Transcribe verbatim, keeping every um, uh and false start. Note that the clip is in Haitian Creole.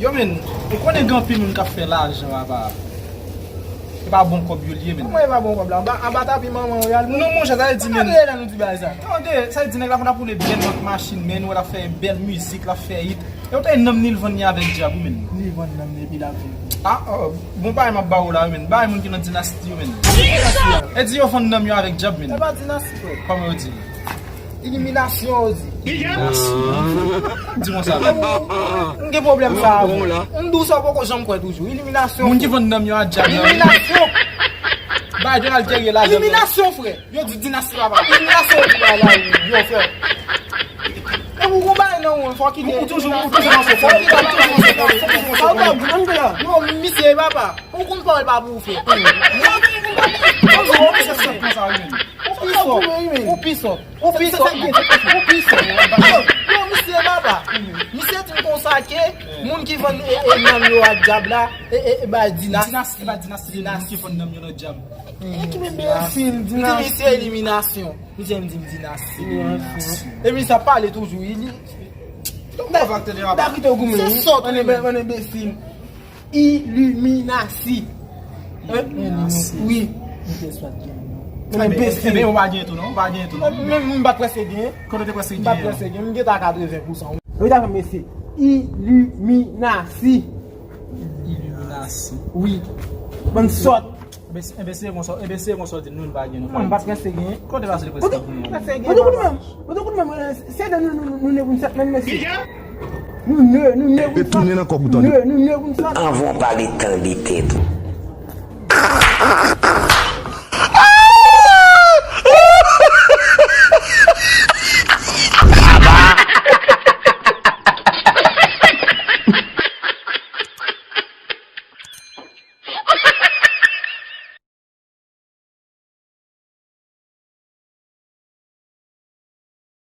Yo, men, ou konnen gen anpil moun k ap fè lajan apa. E pa bon kòb yo l ye, men. Kòman e pa bon kòb la? Anba, anba tapi manman yo y al pran? Non, monchè, sa vle di, men. Gade lè nou di bagay sa. Tande, sa vle di nèg la konn ap woule bèl machin, men, ou wè l ap fè bèl mizik, l ap fè hit. E ou te nanm ni l vann ni avèk dyab, wi, men. Ni vann nanm ni epi l ap vin. Ah, oh, bon, bagay m ap ba ou la, wi, men. Bagay moun ki nan dinasti yo, men. E di yo vann nanm yo avèk dyab, men. E pa dinasti, frè. Kòman yo di? Iliminasyon, yo di. Di konsa. M gen pwoblèm sa avè w. M di w sa w poko janm kwè toujou. Iliminasyon. Moun ki vann nanm yo a dyab nan. Iliminasyon. Bay Donald Guerrier la. Iliminasyon, frè. Yo di dinasti papa. Iliminasyon, yo di bay la, yo, frè. E pou ou bay nan ou, fò ki gen. Ou toujou, ou toujou nan se fò. Fò ki gen, toujou nan se fò. Sa w pa gou, menm ke la. Yo, misye, papa. Ou konn pawòl pa pou ou fè. Ou pi sòt. Ou pi sòt. Ou pi sòt. Ou pi sòt. Yo, misye papa. Misye di m konsa ke moun ki vann e, e, nanm yo ak dyab la, e, e, e bay dinasti. Dinasti, e pa dinasti, dinasti. Moun ki vann nanm yo nan dyab. E ki enbesil, dinasti. Misye eliminasyon. Misye m di m dinasti. Dinasti. E misye ap pale toujou, li. Dakite goumen. Se sòt, ann enbesil. Iliminasi. Iliminasi. Wi. Mwen te swat gen. Mwen enbesil. Ebyen, ou pa gen tou, non? Ou pa gen tou, non? Men m pa t prèske gen. Kote te prèske gen? M pa t prèske gen. M gen ta katreven pousan. Wi, ta fè mesye. Iliminasi. Iliminasi. Wi. Bann sòt. Enbesil, enbesil, konsa, enbesil, konsa, di nou, nou pa gen, non. Non, m pa t prèske gen. Kote pase li prèske gen? Kote prèske gen? Mwen te konnen menm. Mwen te konnen menm, se de nou, nou, nou, nou ne pou n sòt menm, mesye. Nou ne, nou ne pou n sòt. Tounen nan kòb ou tande. Nou ne, nou ne pou n sòt. Anvan w pale, tande tèt ou.